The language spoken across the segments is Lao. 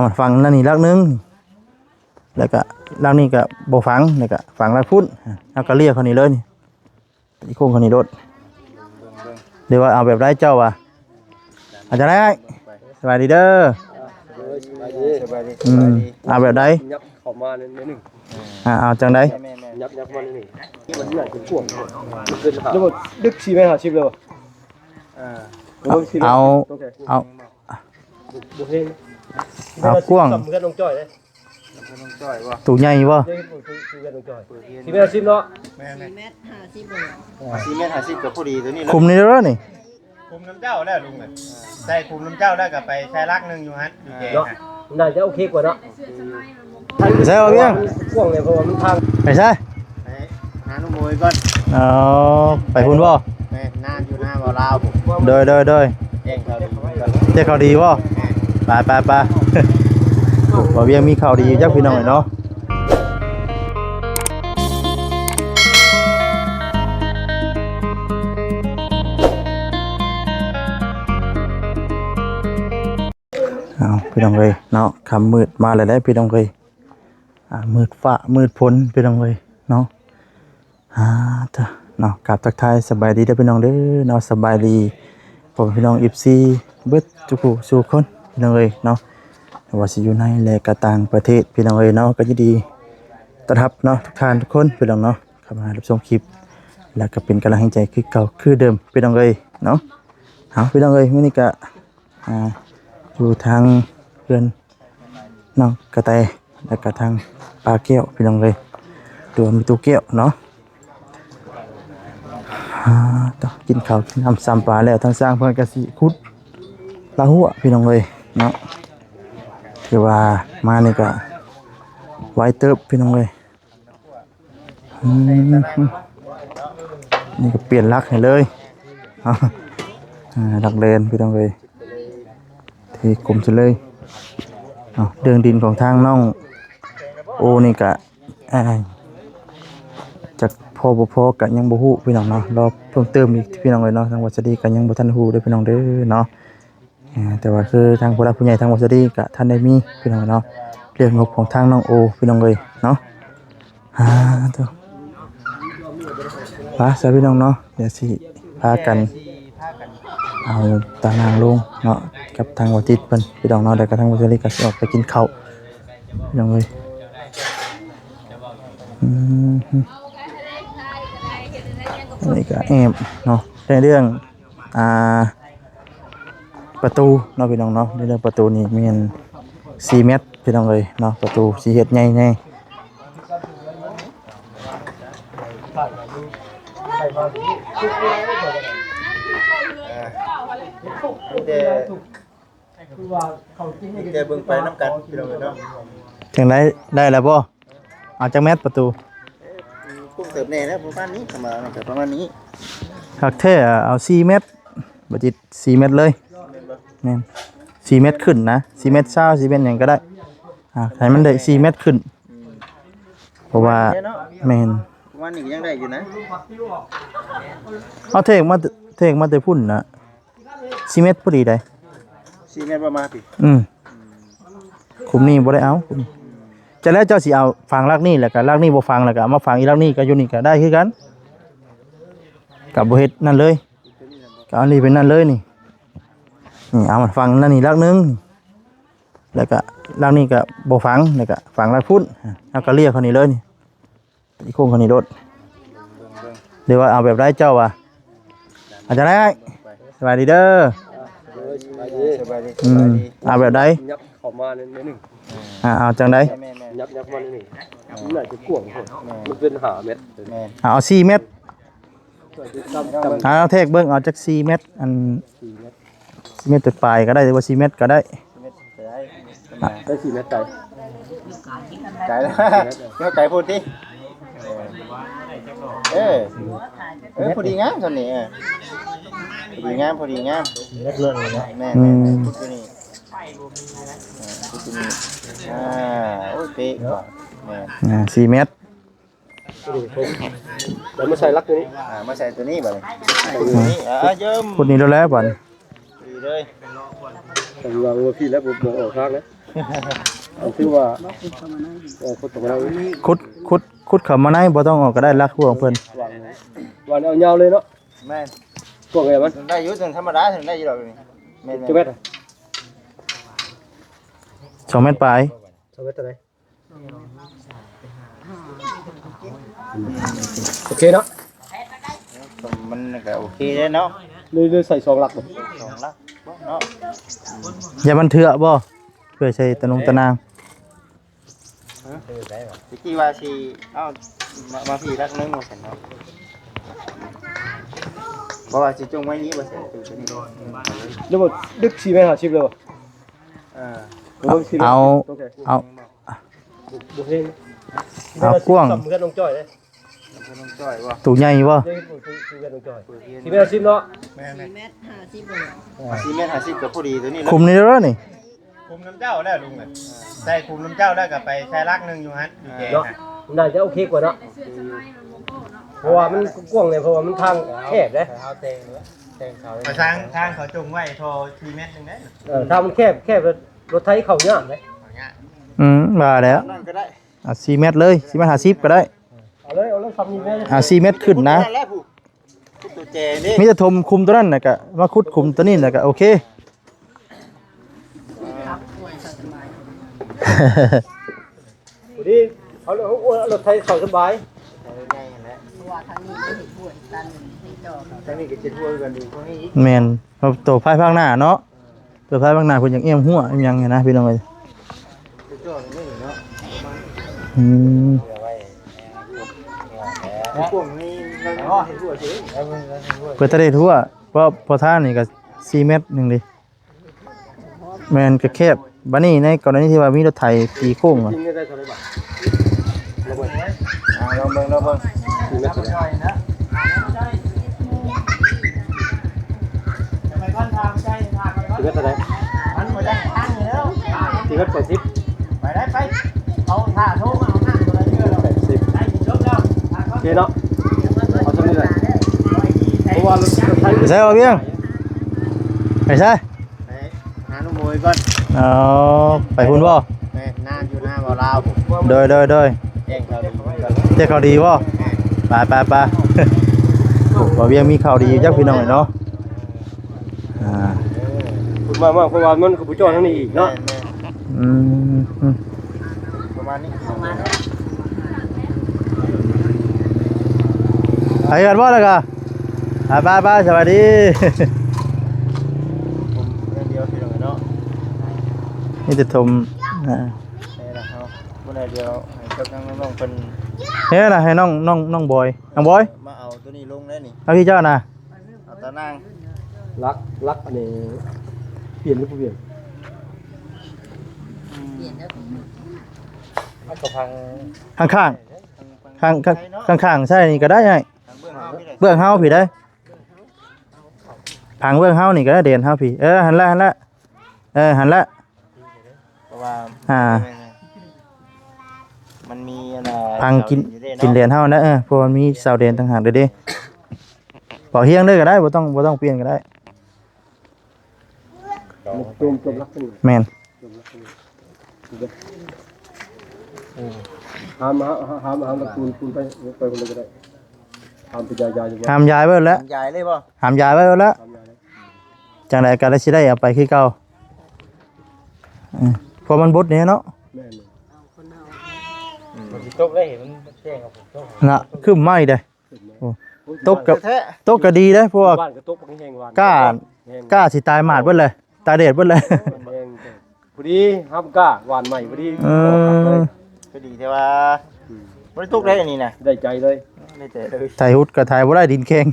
ເອົາຝັງນັ້ນນີ້ຫຼັກໜຶ່ງ ແລ້ວກະຫຼັກນີ້ກະບໍ່ຝັງ ແລ້ວກະຝັງຫຼັກພຸ້ນ ເຮົາກະເລຍເຂົ້ານີ້ເລີຍນີ້ ອີໂຄ້ງເຂົ້ານີ້ໂລດ. ຫຼືວ່າເອົາແບບໃດເຈົ້າວ່າ ເອົາຈັ່ງໃດອ້າຍ? ສະບາຍດີເດີ. ສະບາຍດີ ສະບາຍດີ. ອືມ ເອົາແບບໃດ? ຫຍັບເຂົ້າມາໜ້ອຍໜຶ່ງ. ອ່າ ເອົາຈັ່ງໃດ? ຫຍັບ ຫຍັບມາໜ້ອຍໜຶ່ງ. ມັນໃຫຍ່ເກີນກວ່າ ມັນເກີນຫາ ດຶກສີ່ແມັດຫ້າສິບເລີຍ. ເອົາ ເອົາ ບໍ່ແຮງ. ເອົາກວ້າງ ສ່ຳເຮືອນນ້ອງຈ້ອຍເດ້. ໂຕໃຫຍ່ບໍ່? ເດ້ ຜູ້ ຜູ້ເຮືອນນ້ອງຈ້ອຍ ສີ່ແມັດຫ້າສິບເນາະ. ແມ່ນໆ ສີ່ແມັດຫ້າສິບ ອ່າ ສີ່ແມັດຫ້າສິບກໍພໍດີໂຕນີ້. ຄຸມນີ້ເດີນີ້. ຄຸມນຳເຈົ້າແລ້ວລຸງເອີຍ. ໃສ່ຄຸມນຳເຈົ້າແລ້ວກໍໄປໃສ່ຫຼັກໜຶ່ງຢູ່ຫັ້ນ ຢູ່ແຈງຫັ້ນ. ໜ້າຈະໂອເຄກວ່າເນາະ. ໃສ່ບໍ່ວຽງ? ກວ້າງເລີຍ ເພາະວ່າມັນທາງ ໄປໃສ່? ໄປຫານ້ອງໂມຍກ່ອນ. ອໍ ໄປພຸ້ນບໍ່? ແມ່ນ ນານຢູ່ນາບໍ່ລາວພຸ້ນ. ໂດຍ ໂດຍ ໂດຍ. ແຈ້ງຂ່າວດີກ່ອນ. ແຈ້ງຂ່າວດີບໍ່? ແມ່ນ. ໄປ ໄປ ໄປ. ໂອ້ ບ່າວວຽງມີຂ່າວດີຢູ່ຈັກພີ່ນ້ອງເອີຍເນາະ. ເອົາ ພີ່ນ້ອງເອີຍເນາະ ຄ່ຳມືດມາແລ້ວເດ້ພີ່ນ້ອງເອີຍ. ອ່າ ມືດຟ້າມືດຝົນພີ່ນ້ອງເອີຍເນາະ. ອ່າ ເນາະ ກາບທັກທາຍສະບາຍດີເດີພີ່ນ້ອງເດີເນາະ. ສະບາຍດີພໍ່ແມ່ພີ່ນ້ອງ ເອັຟຊີ ເບິດທຸກຜູ້ສູ່ຄົນພີ່ນ້ອງເອີຍເນາະ. ບໍ່ວ່າຊິຢູ່ໃນ ແລະ ກະຕ່າງປະເທດພີ່ນ້ອງເອີຍເນາະ ກໍຍິນດີຕ້ອນຮັບເນາະ ທຸກທ່ານທຸກຄົນພີ່ນ້ອງເນາະ ເຂົ້າມາຮັບຊົມຄລິບ ແລະ ກໍເປັນກຳລັງແຮງໃຈຄືເກົ່າຄືເດີມພີ່ນ້ອງເອີຍເນາະ. ເອົາ ພີ່ນ້ອງເອີຍ ມື້ນີ້ກະ ອ່າ ຢູ່ທາງເຮືອນນ້ອງກະແຕ ແລ້ວກະທາງປ້າແກ້ວພີ່ນ້ອງເອີຍ ຕົວມີຕູ້ແກ້ວເນາະ. ອ່າ ກິນເຂົ້າກິນນ້ຳຊຳປາແລ້ວ ທາງຊ່າງເພິ່ນກະຊິຂຸດລະຫົວພີ່ນ້ອງເອີຍເນາະ. ຄືວ່າມານີ້ກະໄວເຕີບພີ່ນ້ອງເອີຍ. ອືມ ນີ້ກໍປ່ຽນຫຼັກໃຫ້ເລີຍ. ອ່າ ຫຼັກແລນພີ່ນ້ອງເອີຍ ເທກົມໃສ່ເລີຍ. ເອົາ ເລື່ອງດິນຂອງທາງນ້ອງໂອນີ້ກະ ອ່າ ຈັກພໍບໍ່ພໍກະຍັງບໍ່ຮູ້ພີ່ນ້ອງເນາະ ລໍເພີ່ມເຕີມອີກພີ່ນ້ອງເອີຍເນາະ. ທາງວັດສະດີກະຍັງບໍ່ທັນຮູ້ເດີພີ່ນ້ອງເດີເນາະ. ອ່າ ແຕ່ວ່າຄືທາງຜູ້ຫຼັກຜູ້ໃຫຍ່ທາງວັດສະດີກະທັນໄດ້ມີພີ່ນ້ອງເນາະ ເລື່ອງງົບຂອງທາງນ້ອງໂອພີ່ນ້ອງເອີຍເນາະ. ອ່າ ໂທ້ ໄປຊະພີ່ນ້ອງເນາະ ດຽວຊິພາກັນເອົາຕານາງລົງເນາະ ກັບທາງບໍ່ຈິດເພິ່ນພີ່ນ້ອງເນາະ ແລ້ວກໍທາງບໍ່ຈິດກໍຊິອອກໄປກິນເຂົ້າພີ່ນ້ອງເອີຍ. ອືມ ອັນນີ້ກໍແອບເນາະ ໃນເລື່ອງ ອ່າ ປະຕູເນາະພີ່ນ້ອງເນາະ ໃນເລື່ອງປະຕູນີ້ແມ່ນສີ່ແມັດພີ່ນ້ອງເອີຍເນາະ ປະຕູຊິເຮັດໃຫຍ່ແດ່. ມີແຕ່ ມີແຕ່ເບິ່ງໄປນຳກັນພີ່ນ້ອງເອີຍເນາະ. ຈັ່ງໃດ ໄດ້ແລ້ວບໍ່? ເອົາຈັກແມັດປະຕູ? ເອີ ກວ້າງເຕີບແດ່ແລ້ວ ປະມານນີ້ ປະມານນີ້ ປະມານນີ້. ຄັກແທ້ ເອົາສີ່ແມັດ ບໍ່ຈິດ ສີ່ແມັດເລີຍ. ແມ່ນ ສີ່ແມັດຂຶ້ນນະ ສີ່ແມັດຊາວ ສີ່ແມັດຫຍັງກໍໄດ້ ອ່າ ໃຫ້ມັນໄດ້ສີ່ແມັດຂຶ້ນ. ອືມ ເພາະວ່າ ປະມານນີ້ເນາະ ແມ່ນ ປະມານນີ້ກໍຍັງໄດ້ຢູ່ນະ. ເອົາເທກມາ ເທກມາແຕ່ພຸ້ນນະ ສີ່ແມັດພໍດີໃດ. ສີ່ແມັດບໍ່ມາຕິ? ອືມ ອືມ ຄຸມນີ້ບໍ່ໄດ້ເອົາ. ອືມ ຈະແລ້ວເຈົ້າຊິເອົາຝັງຫຼັກນີ້ ແລ້ວກໍຫຼັກນີ້ບໍ່ຝັງ ແລ້ວກໍເອົາມາຝັງອີກຫຼັກນີ້ ກໍຢູ່ນີ້ກໍໄດ້ຄືກັນ ກໍບໍ່ເຮັດນັ້ນເລີຍ ກໍເອົານີ້ເປັນນັ້ນເລີຍນີ້. ນີ້ເອົາມາຝັງນັ້ນນີ້ຫຼັກໜຶ່ງ ແລ້ວກໍຫຼັກນີ້ກໍບໍ່ຝັງ ແລ້ວກໍຝັງຫຼັກພຸ້ນ ເຮົາກໍເລຍເຂົ້ານີ້ເລີຍນີ້. ອີໂຄ້ງເຂົ້ານີ້ໂລດ ຫຼືວ່າເອົາແບບໃດເຈົ້າວ່າ ເອົາຈັ່ງໃດອ້າຍ? ສະບາຍດີເດີ. ສະບາຍດີ ສະບາຍດີ. ອືມ ເອົາແບບໃດ? ຫຍັບເຂົ້າມາໜ້ອຍໜຶ່ງ. ອ່າ ເອົາຈັ່ງໃດ? ຫຍັບ ຫຍັບມາໜ້ອຍໜຶ່ງ ມັນໜ້າຈະກວ້າງໂພດ ມັນເປັນຫ້າແມັດ. ແມ່ນ ອ່າ ເອົາສີ່ແມັດ. ເອົາແທກເບິ່ງ ເອົາຈັກສີ່ແມັດ ອັນ ສີ່ແມັດ ສີ່ແມັດປາຍກໍໄດ້ ຫຼືວ່າສີ່ແມັດກໍໄດ້ ສີ່ແມັດກໍໄດ້. ໄດ້ສີ່ແມັດໄກ ໄກແລ້ວ ໄກໂພດຕິ. ເອີ ເອີ ພໍດີງາມສ່ຳນີ້ ເອີ ພໍດີງາມ ພໍດີງາມ. ແມ່ນໆ ອືມ ຊຸດນີ້ ອ່າ ຊຸດນີ້ ອ່າ ໂອ້ຍ ເປະວ່ະ. ແມ່ນ ອ່າ ສີ່ແມັດ. ແລ້ວມາໃສ່ຫຼັກຕົວນີ້ ອ່າ ມາໃສ່ຕົວນີ້ບັດນີ້ ໃສ່ຕົວນີ້ ອ່າ ເຢີ້ມ ພຸດນີ້ໂລດແລ້ວບັດນີ້ ດີເລີຍ. ກຳລັງວ່າພີ່ແລ້ວ ບໍ່ ບໍ່ອອກທາງແລ້ວ. ອັນຄືວ່າ ເອີ ຂຸດເຂົ້າມາໃນ ຂຸດ ຂຸດ ຂຸດເຂົ້າມາໃນ ບໍ່ຕ້ອງອອກກໍໄດ້ ຫຼັກຫົວຂອງເພິ່ນ ວາງ ວາງເອົາຍາວເລີຍເນາະ. ແມ່ນ ກວ້າງເທົ່າໃດມັນ? ໄດ້ຢູ່ ເຖິງທຳມະດາ ເຖິງໄດ້ຢູ່ດອກນີ້. ແມ່ນ ຈັກແມັດ? ສອງແມັດປາຍ. ສອງແມັດເທົ່າໃດ? ໂອເຄເນາະ ມັນກໍໂອເຄແລ້ວເນາະ. ຫຼື ຫຼືໃສ່ສອງຫຼັກບໍ່? ສອງຫຼັກບໍ່ເນາະ. ຢ່າມັນເຖືອະບໍ່? ເພື່ອໃສ່ຕະນົງຕະນາງ. ຕະກີ້ວ່າຊິເອົາມາ ມາພີ້ຫຼັກໜຶ່ງວ່າຊັ້ນເນາະ. ບໍ່ວ່າຊິຈົ່ງໄວ້ນີ້ວ່າຊັ້ນ ຕຶງຕົວນີ້ ຫຼືບໍ່ດຶກສີ່ແມັດຫ້າສິບເລີຍບໍ່? ເອີ ເອົາ ເອົາ ບໍ່ແຮງ ເອົາກວ້າງ ສ່ຳເຮືອນນ້ອງຈ້ອຍເດ້. ນ້ອງຈ້ອຍບໍ່? ໂຕໃຫຍ່ບໍ່? ເດ້ ໂຕ ໂຕເຮືອນນ້ອງຈ້ອຍ ສີ່ແມັດຫ້າສິບເນາະ. ແມ່ນໆ ສີ່ແມັດຫ້າສິບບໍ່? ອ່າ ສີ່ແມັດຫ້າສິບກໍພໍດີຕົວນີ້. ຄຸມນີ້ແລ້ວນີ້ ຄຸມນຳເຈົ້າແລ້ວລຸງເອີຍ. ໃສ່ຄຸມນຳເຈົ້າແລ້ວກໍໄປໃສ່ຫຼັກໜຶ່ງຢູ່ຫັ້ນ ຢູ່ແຈ ເນາະ ໜ້າຈະໂອເຄກວ່າເນາະ. ເພາະວ່າມັນກວ້າງເລີຍ ເພາະວ່າມັນທາງແຄບເດ້. ໄປທາງ ທາງເຂົາຈົ່ງໄວ້ທໍ່ສີ່ແມັດໜຶ່ງເດ້. ເອີ ທາງມັນແຄບ ແຄບ ລົດໄຖເຂົ້າຍາກເດ້. ເຂົ້າຍາກ. ອືມ ວ່າແລ້ວ ນັ້ນກໍໄດ້. ອ່າ ສີ່ແມັດເລີຍ ສີ່ແມັດຫ້າສິບກໍໄດ້. ເອົາເລີຍ ເອົາເລີຍ ສ່ຳນີ້ເລີຍ. ອ່າ ສີ່ແມັດຂຶ້ນນະ ແລ້ວຜູ້ ຂຸດຕົວແຈນີ້ ມີແຕ່ຖົມຂຸມຕົວນັ້ນ ແລ້ວກະມາຂຸດຂຸມຕົວນີ້ ແລ້ວກະໂອເຄ. ພໍດີ ເອົາ ເອົາ ເອົາລົດໄຖເຂົ້າສະບາຍ. ເພາະວ່າທາງນີ້ມັນເຮັດຮົ້ວອີກ ທາງນີ້ກໍເຮັດຮົ້ວຄືກັນອີກ ທາງນີ້ອີກ. ແມ່ນ ເພາະໂຕພາຍພາກໜ້າເນາະ. ເກີດພາຍບາງໜ້າເພິ່ນຢາກແອ້ມຮົ້ວແອ້ມຫຍັງນີ້ນະ ພີ່ນ້ອງເອີຍ. ອືມ ເພິ່ນຕະເດັດຮົ້ວ ເພາະ ເພາະທາງນີ້ກໍສີ່ແມັດໜຶ່ງເດ້. ແມ່ນ ກໍແຄບ. ບາດນີ້ໃນກໍລະນີທີ່ວ່າມີລົດໄຖຕີໂຄ້ງ ລະເບີດ ອ່າ ລອງເບິ່ງ ລອງເບິ່ງ ສີ່ແມັດເທົ່າໃດ? ສີ່ແມັດເທົ່າໃດ? ສີ່ແມັດແປດສິບ ໄປໄດ້ໄປ ເອົາຖ້າໂທມາເອົານຳ ແປດສິບ ໄດ້ຈົບແລ້ວ ໂອເຄເນາະ ເອົາສ່ຳນີ້ແຫຼະ ເພາະວ່າລົດໄຖ ໃສບໍ່ວຽງ? ໄປໃສ? ໄປຫາລຸງໂບຍກ່ອນ. ອໍ ໄປພຸ້ນບໍ່? ແມ່ນ ນາຢູ່ນາບໍ່ລາວ. ໂດຍ ໂດຍ ໂດຍ ແຈ້ງຂ່າວດີກ່ອນ ແຈ້ງຂ່າວດີບໍ່? ແມ່ນ ໄປ ໄປ ໄປ. ໂອ້ ບ່າວວຽງມີຂ່າວດີຢູ່ຈັກພີ່ນ້ອງເອີຍເນາະ. ອ່າ ເອີ ເພິ່ນມາ ມາ ເພາະວ່າມັນກໍບໍ່ຈອດທາງນີ້ອີກເນາະ. ແມ່ນ ແມ່ນ ອືມ ອືມ ປະມານນີ້ ໄປກັນບໍ່ລະກະ? ໄປ ໄປ ໄປ ສະບາຍດີ. ຜົມເຮືອນດຽວພີ່ນ້ອງເນາະ ມີແຕ່ຖົມ ອ່າ ນີ້ລະເຮົາ ຜູ້ໃດດຽວໃຫ້ກັບທາງນ້ອງໆເພິ່ນ ນີ້ລະໃຫ້ນ້ອງ ນ້ອງ ນ້ອງບອຍ ນ້ອງບອຍ ມາເອົາໂຕນີ້ລົງແລ້ວນີ້ ເອົາພີ່ເຈົ້ານະ ເອົາຕານາງ ຫຼັກ ຫຼັກອັນນີ້ປ່ຽນຫຼືບໍ່ປ່ຽນ? ອືມ ມັນກໍພັງ ຂ້າງໆ ຂ້າງ ຂ້າງ ຂ້າງໆ ໃສ່ນີ້ກໍໄດ້ອ້າຍ ເບື້ອງເຮົາພີ້ເດ້ ເບື້ອງເຮົາພີ້ເດ້ ພັງເບື້ອງເຮົານີ້ກໍໄດ້ ເດນເຮົາພີ້ ເອີ ຫັ້ນລະ ຫັ້ນລະ ເອີ ຫັ້ນລະ ເພາະວ່າ ອ່າ ມັນມີອັນນ່າ ພັງກິນ ເສົາດິນຢູ່ເດ້ເນາະ ກິນແດນເຮົານະ ເອີ ເພາະມັນມີເສົາແດນຕ່າງຫາກເດ້ ເວົ້າຮຽງເລີຍກໍໄດ້ ບໍ່ຕ້ອງ ບໍ່ຕ້ອງປ່ຽນກໍໄດ້. ໂດຍ ໂດຍ ແມ່ນ ໂດຍ ເອີ ຫ້າມ ຫ້າມ ຫ້າມ ຫ້າມ ປູນ ປູນໄປ ໄປຄົນເດີກໍໄດ້ ຫ້າມໄປຢາຍ ຢາຍ ຫ້າມຢາຍໄວ້ແລ້ວ ຢາຍເລີຍບໍ່? ຫ້າມຢາຍໄວ້ແລ້ວ ຫ້າມຢາຍເລີຍ ຈັ່ງໃດກໍໄດ້ ຊິໄດ້ເອົາໄປຄືເກົ່າ ເອີ ເພາະມັນບົດນີ້ເນາະ ແມ່ນ ມັນຊິຕົກໄດ້ ມັນແຈ້ງເອົາ ຝົນຕົກນະ ຄຶ້ມມາອີກເດ້. ໂອ້ ຕົກກໍ ແທ້ໆ ຕົກກໍດີເດ້ ເພາະວ່າ ບ້ານກໍຕົກບັກແຮງຫວານ ກ້າ ແຮງ ກ້າຊິຕາຍໝາດເບິດເລີຍ ຕາຍແດດເບິດເລີຍ ແຮງ ພໍດີຫ້າມກ້າຫວານໃໝ່ພໍດີ ເອີ ກໍດີແຕ່ວ່າ ອືມ ບໍ່ໄດ້ຕົກໄດ້ອັນນີ້ນະ ໄດ້ໃຈເລີຍ ໄດ້ໃຈເລີຍ ໄຖຮຸດກໍໄຖບໍ່ໄດ້ ດິນແຂງ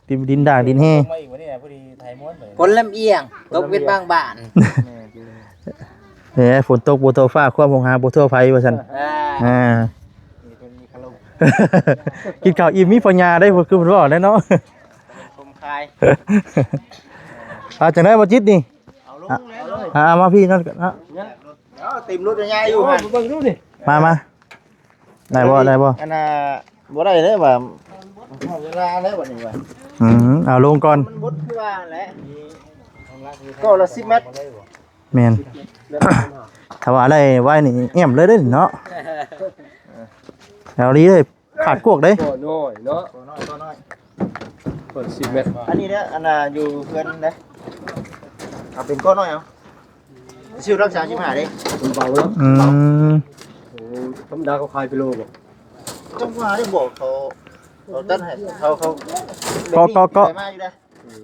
ດິນ ດິນດາກ ດິນແຮ່ ຕົກມາອີກມື້ນີ້ນະ ພໍດີໄຖມ້ວນເລີຍ ຝົນລຳອຽງ ຕົກເປັນບາງບ້ານ ແມ່ນ ເອີ ຝົນຕົກບໍ່ທົ່ວຟ້າ ຄວາມຫົງຫາບໍ່ທົ່ວໄພ ວ່າຊັ້ນ ອ່າ ອ່າ ມີຄົນມີຄາລົມ ກິນເຂົ້າອີ່ມມີພະຍາໄດ້ ຄືເພິ່ນເວົ້າແຫຼະເນາະ ຄົມຄາຍ ອ່າ ຈັ່ງໃດບໍ່ຈິດນີ້ ເອົາລົງແລ້ວ ອ່າ ມາພີ້ນຳກັນເນາະ ເອົາເຕັມລົດໃຫຍ່ຢູ່ ໂອ້ຍ ຫັ້ນ ເບິ່ງດູນີ້ ມາ ມາ ໄດ້ບໍ່ ໄດ້ບໍ່ ອັນນ່າ ບໍ່ໄດ້ເດ້ວ່າ ເວລາແລ້ວບັດນີ້ວ່າ ອືມ ເອົາລົງກ່ອນ ມັນບົດຄືວ່າແຫຼະ ກໍລະສິບແມັດ ແມ່ນ ຖ້າວ່າໄດ້ໄວນີ້ແອ້ມເລີຍເດ້ເນາະ ແຖວນີ້ເດ້ ຂາດກວກເດ້ ກໍນ້ອຍເນາະ ກໍນ້ອຍ ກໍນ້ອຍ ເພິ່ນສິບແມັດ ອັນນີ້ເດ້ ອັນນ່າ ຢູ່ເຮືອນເດ້ ເອົາເປັນກໍນ້ອຍເອົາ ຊື້ລັກສາມສິບຫ້າເດ້ ມັນເບົາເນາະ ອືມ ໂອ້ ທຳມະດາເຂົາຂາຍເປັນໂລບໍ່ ຈັງຫວະໄດ້ບອກເຂົາ ເຂົາຕັດໃຫ້ ເຂົາ ເຂົາ ກໍ ກໍ ກໍ ໄດ້ມາຢູ່ເດ້ ອື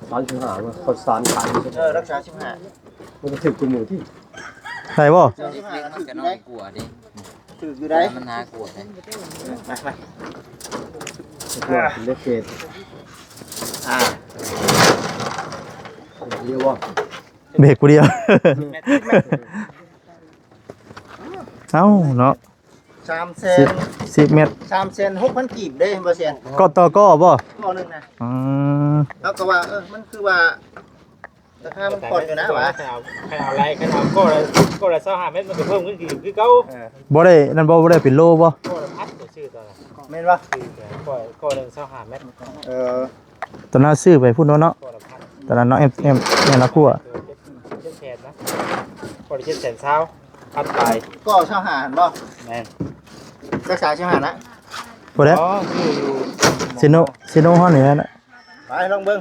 ມ ສາມສິບຫ້າເນາະ ເຂົາສານຂາຍ ເອີ ລັກສາມສິບຫ້າ ມັນກໍຖືກກວ່າໝູ່ຕິ ໄດ້ບໍ່ ສາມສິບຫ້າ ມັນກໍນ້ອຍກວ່າເດ້ ຖືກຢູ່ໄດ໋ ມັນໜາກວ່າເດ້ ໄປ ໄປ ເບກເກດ ອ່າ ດຽວບໍ່ ເບກຜູ້ດຽວ ເອົ້າເນາະ ສາມແສນ ສິບ ສິບແມັດ ສາມແສນຫົກພັນກີບເດ້ ບໍ່ແສນ ກໍຕໍ່ກໍບໍ່ ກໍໜຶ່ງນະ ອືມ ເຮົາກໍວ່າ ເອີ ມັນຄືວ່າ ລາຄາມັນຜ່ອນຢູ່ນະຫວາ ຄັນເອົາ ຄັນເອົາໄລ່ ຄັນເອົາກໍລະ ກໍລະຊາວຫ້າແມັດ ມັນກໍເພີ່ມຂຶ້ນຄື ຄືເກົ່າ ເອີ ບໍ່ໄດ້ນັ້ນບໍ່ ບໍ່ໄດ້ເປັນໂລບໍ່ ກໍລະພັນ ກໍຊື້ຕອນນັ້ນ ແມ່ນບໍ່ ກໍ ກໍໜຶ່ງຊາວຫ້າແມັດ ເອີ ຕອນນັ້ນຊື້ໄປພຸ້ນເນາະ ກໍລະພັນ ຕອນນັ້ນເນາະ ແອມ ແອມ ແອມລາຄົວ ເຈັດແສນນະ ກໍລະເຈັດແສນຊາວ ພັນປາຍ ກໍຊາວຫ້າຫັ້ນບໍ່ ແມ່ນ ຈັກສາມສິບຫ້ານະ ບໍ່ໄດ້ ອໍ ຊື້ຢູ່ ເຊໂນ ເຊໂນເຮົານີ້ແຫຼະ ໄປລອງເບິ່ງ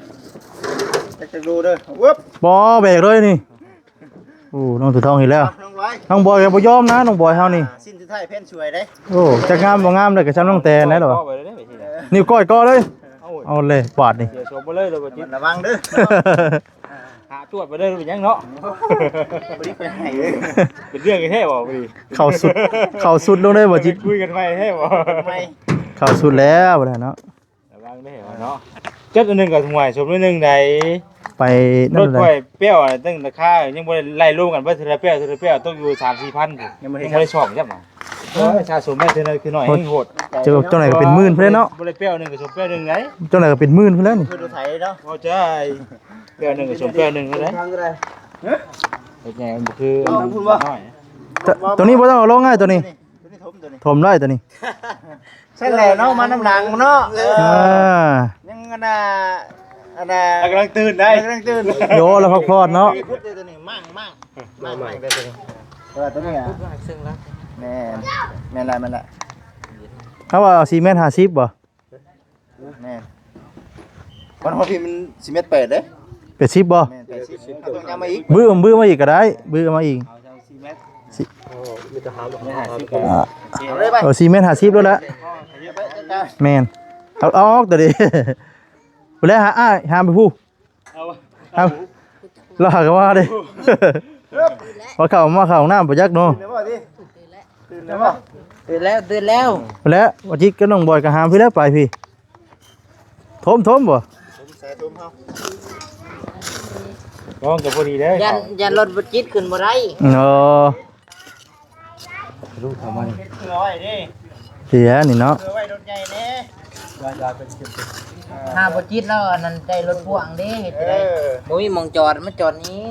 ຈັກ ຈັກດູເດີ ວຶບ ບໍ່ແບກເລີຍນີ້ ໂອ້ ນ້ອງຕົວທອງອີກແລ້ວ ນ້ອງບອຍ ນ້ອງບອຍກໍບໍ່ຍອມນະ ນ້ອງບອຍເຮົານີ້ ອ່າ ສິ້ນສຸດທ້າຍແພນສວຍເດ້ ໂອ້ ຈັກງາມບໍ່ງາມເດ້ ກໍຊ່ຳນ້ອງແຕນໄດ້ດອກ ກໍໄປເລີຍ ນິ້ວກ້ອຍກໍເລີຍ ເອົາເລີຍບາດນີ້ ເສຍໂສມໄປເລີຍ ລະວັງເດີ ຫາຕວດໄປເດີ ເປັນຫຍັງເນາະ ບໍ່ໄດ້ໄປໃຫ້ເລີຍ ເປັນເລື່ອງແທ້ບໍ່ ເຂົ້າສຸດ ເຂົ້າສຸດລົງເລີຍບໍ່ຈິດ ຄຸຍກັນໄວແທ້ບໍ່ ເຂົ້າສຸດແລ້ວເນາະ ລະວັງເດີເນາະ ຈັດອັນໜຶ່ງກໍຖ້ວຍສົມໜ້ອຍໜຶ່ງໃດ ໄປນັ້ນ ລົດຂ້ອຍແປ້ວຕັ້ງລາຄາ ຍັງບໍ່ໄດ້ໄລ່ລວມກັນ ເບິດເທື່ອລະແປ້ວ ເທື່ອລະແປ້ວ ຕົກຢູ່ສາມສີ່ພັນ ຍັງບໍ່ໄດ້ ຍັງບໍ່ໄດ້ຊ່ອງ ຊ່ອງຈັກຫວາ ໂອ້ຍ ສະສົມໄປເທື່ອໜຶ່ງຄືໜ້ອຍ ໂຫດ ເຈົ້າ ເຈົ້າໜ້ອຍກໍເປັນໝື່ນພຸ້ນເນາະ ບໍ່ໄດ້ແປ້ວໜຶ່ງກໍສົມແປ້ວໜຶ່ງໃດ ເຈົ້າໜ້ອຍກໍເປັນໝື່ນພຸ້ນແລ້ວນີ້ ຄືລົດໄຖເນາະ ບໍ່ໃຊ່ ແປ້ວໜຶ່ງກໍສົມແປ້ວໜຶ່ງເທົ່າໃດ ຮະ ເຮັດຫຍັງບໍ່ຄື ເອົາພຸ້ນບໍ່ ນ້ອຍ ໂຕນີ້ບໍ່ຕ້ອງເອົາລົງ ອ້າຍ ໂຕນີ້ ໂຕນີ້ຖົມ ໂຕນີ້ຖົມໄດ້ ໂຕນີ້ ຊັ້ນແຫຼະເນາະ ມານຳຫຼັງເນາະ ເອີ ອ່າ ຍັງອັນນ່າ ອັນນ່າ ກຳລັງຕື່ນໄດ໋ ກຳລັງຕື່ນ ໂຍ ລະພັກຜ່ອນເນາະ ໂຕນີ້ ມັ້ງ ມັ້ງ ມັ້ງ ມັ້ງເດີໂຕນີ້ ເອີ ໂຕນີ້ ແມ່ນ ແມ່ນລະ ແມ່ນລະ ເຮົາວ່າສີ່ແມັດຫ້າສິບບໍ່ ແມ່ນ ມັນຮອດພີ້ມັນສີ່ແມັດແປດເດ້ ແປດສິບບໍ່ ແມ່ນ ແປດສິບ ເອົາຕົວຍາມມາອີກ ບື້ ບື້ມາອີກກໍໄດ້ ບື້ມາອີກ ເອົາສີ່ແມັດ ສີ່ ໂອ້ ມີແຕ່ຫາ ແມ່ນຫ້າສິບ ອ່າ ເອົາເລີຍໄປ ເອີ ສີ່ແມັດຫ້າສິບໂລດລະ ຂະຫຍັບໄປ ແມ່ນ ເອົາອອກຕົວນີ້ ຜູ້ໃດຫາອ້າຍ ຫາໄປຜູ້ ເອົາ ເອົາ ລາວຫາກໍວ່າເດ້ ວ່າເຂົ້າ ມາເຂົ້າຫ້ອງນ້ຳບໍ່ຈັກເນາະ ຕື່ນແລ້ວບໍ່ຕິ ຕື່ນແລ້ວບໍ່ ຕື່ນແລ້ວ ຕື່ນແລ້ວ ແລ້ວ ວ່າຈິດກັບນ້ອງບອຍກໍຫາມພີ້ແລ້ວ ໄປພີ້ ຖົມ ຖົມບໍ່ ຖົມໃສ່ຖົມເຮົາ ລອງກໍພໍດີເດ້ ຢ້ານ ຢ້ານລົດບໍ່ຈິດຂຶ້ນບໍ່ໄດ້ ເນາະ ລູກເຂົາມານີ້ ເຮັດເພື່ອໄວ້ເດ້ ເສຍນີ້ເນາະ ເພື່ອໄວ້ລົດໃຫຍ່ແດ່ ຢ່າ ຢ່າເປັນ ເປັນ ເປັນ ຖ້າບໍ່ຈິດແລ້ວ ອັນນັ້ນໃຊ້ລົດພ່ວງເດ້ ເຮັດຈັ່ງໃດ ເອີ ບໍ່ມີໝ່ອງຈອດ ມາຈອດນີ້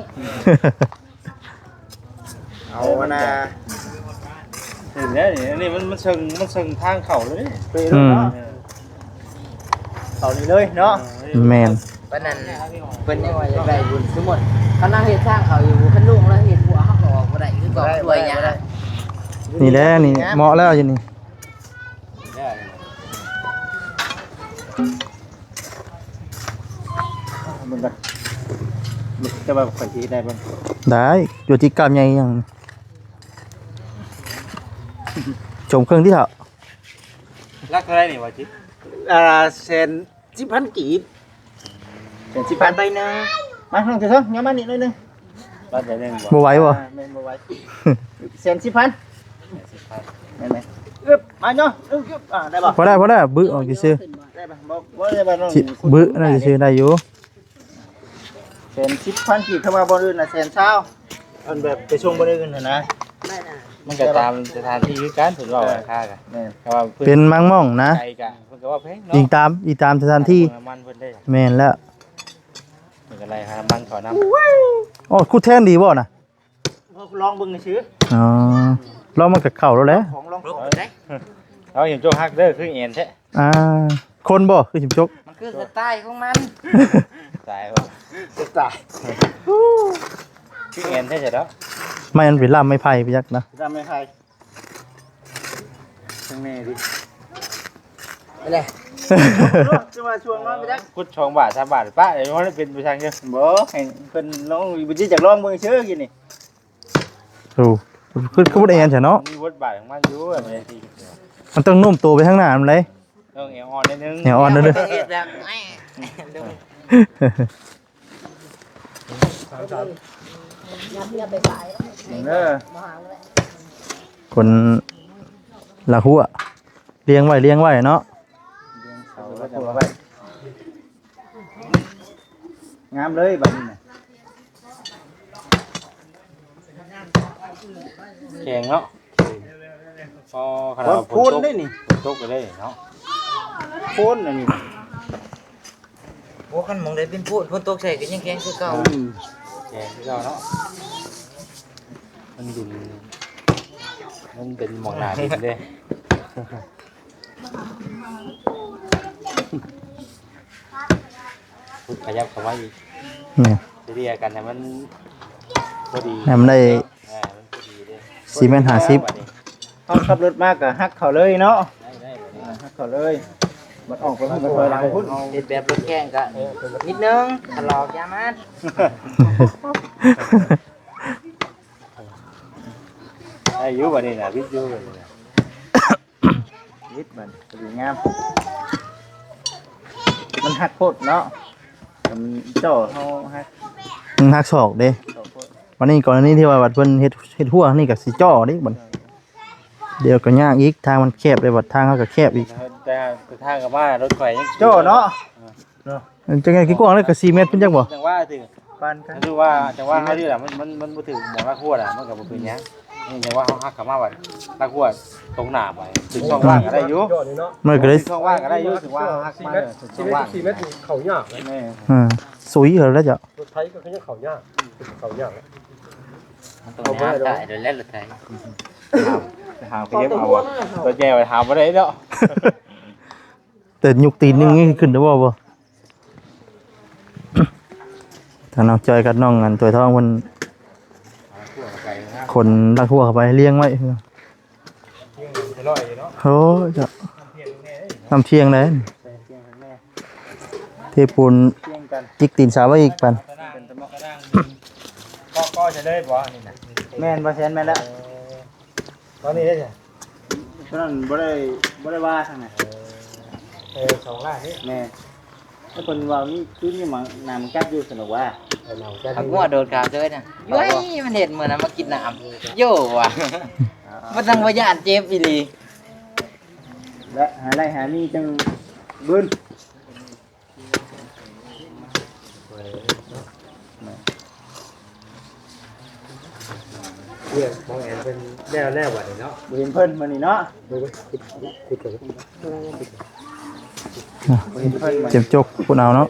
ເອົາອັນນ່າ ເຫັນແລ້ວນີ້ ອັນນີ້ມັນ ມັນເຊິ່ງ ມັນເຊິ່ງທາງເຂົ້າເລີຍ ອືມ ເອີ ເຂົ້ານີ້ເລີຍເນາະ ແມ່ນ ປານນັ້ນເພິ່ນຍັງວ່າຢາກໄດ້ບຸນ ສົມມຸດຄັນເຮົາເຮັດທາງເຂົ້າຢູ່ ຄັນລຸງລາວເຮັດຫົວເຮົາກໍອອກບໍ່ໄດ້ ຄືເກົ່າ ບໍ່ໄດ້ ຊ່ວຍຫຍັງ ບໍ່ໄດ້ ນີ້ແຫຼະນີ້ ເໝາະແລ້ວຢູ່ນີ້ ເບິ່ງກ່ອນ ແຕ່ວ່າຂ້ອຍຊິເຮັດໄດ້ບໍ່ ໄດ້ ຢູ່ທີ່ກ້າມໃຫຍ່ຫຍັງ ຊົມເຄິ່ງທີ່ເຖົ້າ ຫຼັກເທົ່າໃດນີ້ວ່າຈິດ ອ່າ ແສນ ສິບພັນກີບ ແສນສິບພັນ ໃບໜຶ່ງ ມາ ນ້ອງເທີເທີ ຍ້ອນມານີ້ໜ້ອຍໜຶ່ງ ບາດໃບໜຶ່ງບໍ່ ບໍ່ໄຫວບໍ່ ອ່າ ແມ່ນບໍ່ໄຫວ ແສນສິບພັນ ແມ່ນໄໝ ອຶບ ມາເນາະ ອຶບ ອ່າ ໄດ້ບໍ່ ພໍໄດ້ ພໍໄດ້ ບຶອອກຊື່ໆ ໄດ້ບໍ່ ບໍ່ ບໍ່ໄດ້ວ່ານ້ອງ ຊິບຶນັ້ນຊື່ໆ ໄດ້ຢູ່ ແສນສິບພັນກີບ ຖ້າວ່າບ່ອນອື່ນນະແສນຊາວ ເພິ່ນແບບໄປສົ່ງບ່ອນອື່ນຫັ້ນນະ ມັນກໍຕາມສະຖານທີ່ຄືກັນ ເພິ່ນເວົ້າ ເອີ ລາຄາກໍ ແມ່ນ ແຕ່ວ່າເພິ່ນ ເປັນບາງໝ່ອງນະ ໄກກໍ ເພິ່ນກໍວ່າແພງເນາະ ອີງຕາມ ອີງຕາມສະຖານທີ່ ນ້ຳມັນເພິ່ນເດ້ ແມ່ນແລ້ວ ເພິ່ນກໍໄລ່ຄ່ານ້ຳມັນເຂົານຳ ໂອ້ ຂຸດແທນດີບໍ່ນະ ລອງເບິ່ງຊື່ ອໍ ລອງມັນກໍເຂົ້າແລ້ວແຫຼະ ລອງຂອງ ລອງຂອງ ເອົາຫິມຈົກຫັກເດີ ຄືແອນແທ້ ອ່າ ຄົນບໍ່ ຄືຫິມຈົກ ຄືສະໄຕຂອງມັນ. ສະໄຕບໍ່? ສະໄຕ. ຄືແອນແທ້ເນາະ. ໄມ້ມັນເປັນລາມໄມ້ໄຜ່ໄປຈັກນະ. ລາມໄມ້ໄຜ່. ທາງແມ່ດິ. ໄປເລີຍ. ຄືວ່າຊ່ວງນອນໄປຈັກ. ກຸດສອງບາດ ສາມບາດ ປະ ເອົາໃຫ້ເປັນໄປຊ່າງເດີ. ບໍ່ ໃຫ້ເພິ່ນລອງ ບໍ່ຈິດຢາກລອງເບິ່ງຊື່ກິນນີ້. ໂອ້ ຄື ຄືບໍ່ໄດ້ແອນຊະເນາະ. ມີບົດບາດຂອງມັນຢູ່ ອັນນີ້ ມັນຕ້ອງໂນ້ມໂຕໄປທາງໜ້ານຳໃດ. ຕ້ອງແອວອ່ອນໜ້ອຍໜຶ່ງ. ແອວອ່ອນໜ້ອຍໜຶ່ງ. ເອີ ຄົນລະຫົວ ລຽງໄວ້ ລຽງໄວ້ເນາະ. ລຽງເສົາລະຫົວໄວ້. ງາມເລີຍບາດນີ້ນະ. ແຂງເນາະ. ອໍ ຂະໜາດວ່າຝົນຕົກ ຝົນເດ້ນີ້ ຝົນຕົກເດ້ເນາະ. ຝົນອັນນີ້. ໂອ້ ຄັນໝ່ອງໃດເປັນໂພນ ຝົນຕົກໃສ່ກໍຍັງແຂງຄືເກົ່າ. ອືມ ແຂງຄືເກົ່າເນາະ. ມັນດິນ ມັນເປັນໝ່ອງໜ້າດິນເດ້. ຂະຫຍັບເຂົ້າມາອີກ. ແມ່ນ. ເສຍເລີຍກັນໃຫ້ມັນພໍດີ ໃຫ້ມັນໄດ້ ເອີ ມັນພໍດີເດ້. ສີ່ແມັດຫ້າສິບ. ເຮົາຂັບລົດມາກໍຫັກເຂົ້າເລີຍເນາະ. ໄດ້ ໄດ້ ອ່າ ຫັກເຂົ້າເລີຍ. ບັດອອກໄປພຸ້ນກໍຖອຍຫຼັງພຸ້ນ. ເຮັດແບບລົດແຂ່ງກໍ ເອີ ນິດໜຶ່ງ ຖະຫຼອກຢາມັນ. ໄດ້ຢູ່ບັດນີ້ນະ ວິດຢູ່ບັດນີ້ນະ. ນິດມັນກໍດີງາມ. ມັນຫັກໂພດເນາະ. ມັນເຈາະເຮົາຫັກ ມັນຫັກສອກເດ້. ສອກໂພດ. ບັດນີ້ກໍລະນີທີ່ວ່າບັດເພິ່ນເຮັດ ເຮັດຮົ້ວນີ້ກໍຊິເຈາະເດ້ບັດ. ດຽວກໍຍາກອີກ ທາງມັນແຄບເດ້ ບັດທາງເຮົາກໍແຄບອີກ. ແຕ່ ແຕ່ທາງເຂົ້າມາລົດຂ້ອຍຍັງເຈາະເນາະ. ເນາະ. ເອີ ຈັ່ງໃດຄືກວ້າງເລີຍ ກໍສີ່ແມັດພຸ້ນຈັກບໍ່? ຈັ່ງວ່າຖືກ ປານກັນ ຄືວ່າຈັ່ງວ່າເຮົາຢູ່ລະ ມັນ ມັນ ມັນບໍ່ຖືກໝ່ອງລາກຫົວລະ ມັນກໍບໍ່ເປັນຫຍັງ. ນີ້ຈັ່ງວ່າເຮົາຫັກເຂົ້າມາບັດລາກຫົວຕົງໜ້າໄປ ຖືກຊ່ອງວ່າງກໍໄດ້ຢູ່. ມັນກໍໄດ້ ຖືກຊ່ອງວ່າງກໍໄດ້ຢູ່ ຖືກວ່າເຮົາຫັກມາ ຖືກຊ່ອງວ່າງ. ສີ່ແມັດ ສີ່ແມັດນີ້ເຂົ້າຍາກນະ. ແມ່ນ. ອ່າ ສຸຍເຂົາແລ້ວເຈົ້າ. ລົດໄຖກໍຍັງເຂົ້າຍາກ ເຂົ້າຍາກ. ມັນຕ້ອງຫາໄປແລ້ວລົດໄຖ ໄປຫາໄປເກັບເອົາ ລົດໃຫຍ່ໄປຫາບໍ່ໄດ້ເນາະ. ແຕ່ຍົກຕີນໜຶ່ງນີ້ຂຶ້ນໄດ້ບໍ່? ບໍ່. ທາງນ້ອງຈ້ອຍກັບນ້ອງອັນ ຖ້ວຍທອງເພິ່ນ ຂົນລາກຫົວເຂົ້າໄປລຽງໄວ້ ໂອ້ຍ ນ້ຳທ່ຽງເດ້ ເທປູນ ຈິກຕີນສາວໄວ້ອີກປານ. ກໍ ກໍຈະເລີຍບໍ່ ອັນນີ້ນະ? ແມ່ນ ບໍ່ແຊນ ແມ່ນແລ້ວ. ຕອນນີ້ເດ້ ຕອນນັ້ນບໍ່ໄດ້ ບໍ່ໄດ້ວ່າທາງນັ້ນ. ເອີ ສອງລ້ານນີ້. ແມ່ນ. ແລ້ວເພິ່ນວ່າມີ ຄືມີໝາກ ໜາມກັດຢູ່ຊັ້ນດອກວ່າ. ເອີ ໜາມກັດ. ໝາກງົວໂດດຂາເຊີຍນະ. ໂອ້ຍ ມັນເຫັນມື້ນັ້ນມາກິນນ້ຳ ໂຍວ່າ. ບໍ່ຕ້ອງວ່າຢ້ານເຈັບອີ່ຫຼີ. ແລະ ຫາໄລ່ຫາມີຈັ່ງບືນ. ວຽກຂອງແອນເພິ່ນແລ້ວແລ້ວບັດນີ້ເນາະ. ບໍ່ເຫັນເພິ່ນມື້ນີ້ເນາະ. ບໍ່ເຫັນເພິ່ນ. ເຈັບຈົກພຸ້ນເອົາເນາະ.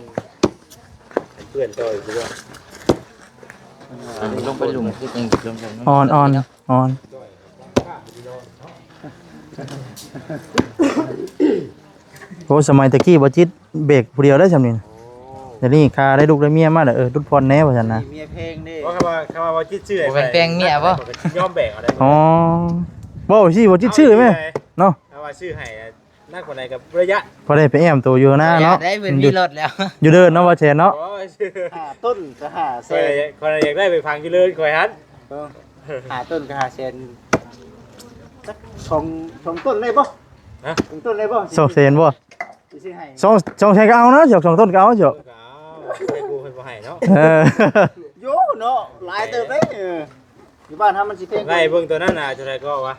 ເພື່ອນຕໍ່ອີກບໍ່? ລົງໄປລຸ່ມຄືຈັ່ງລົງໄປ. ອ່ອນ ອ່ອນ ອ່ອນ. ໂອ້ ສະໄໝແຕ່ກີ້ບໍ່ຈິດເບກຜູ້ດຽວໄດ້ຊ່ຳນີ້. ໂອ້ ດຽວນີ້ຂ້າໄດ້ລູກໄດ້ເມຍມາແລ້ວ ເອີ ຫຼຸດຜ່ອນແດ່ວ່າຊັ້ນນະ. ເມຍແພງເດ້. ວ່າ ຄຳວ່າ ຄຳວ່າບໍ່ຈິດຊື້ໃຫ້ ບໍ່ແມ່ນແພງເມຍບໍ່? ຍອມແບກເອົາໄດ້. ອໍ ເວົ້າຊີ້ບໍ່ຈິດຊື້ແມ່ນເນາະ. ເອົາວ່າຊື້ໃຫ້ ໜັກປານໃດກໍບໍ່ໄດ້ຢ້ານ. ພໍໄດ້ໄປແອ້ມໂຕຢູ່ນາເນາະ. ໄດ້ເພິ່ນມີລົດແລ້ວ ຢູ່ເດີ່ນເນາະ ບໍ່ແຊນເນາະ. ໂອ້ຍ ຫ້າຕົ້ນກໍຫ້າແສນ. ຂ້ອຍ ຂ້ອຍຢາກໄດ້ໄປຝັງຢູ່ເດີ່ນຂ້ອຍຫັ້ນ. ເອີ ຫ້າຕົ້ນກໍຫ້າແສນ. ຈັກສອງ ສອງຕົ້ນໄດ້ບໍ່? ຮະ? ສອງຕົ້ນໄດ້ບໍ່? ສອງແສນບໍ່? ຊິຊື້ໃຫ້ ສອງ ສອງແສນກໍເອົານະ. ສອງ ສອງຕົ້ນກໍເອົາເຈົ້າ. ເອີ ກໍເອົາ ໃຫ້ກູເພິ່ນບໍ່ໃຫ້ເນາະ. ເອີ ໂຍເນາະ ຫຼາຍເຕີບເດ້. ເອີ ຢູ່ບ້ານເຮົາມັນຊິແພງ. ໄລ່ເບິ່ງຕົວນັ້ນນະ ເທົ່າໃດກໍວ່າ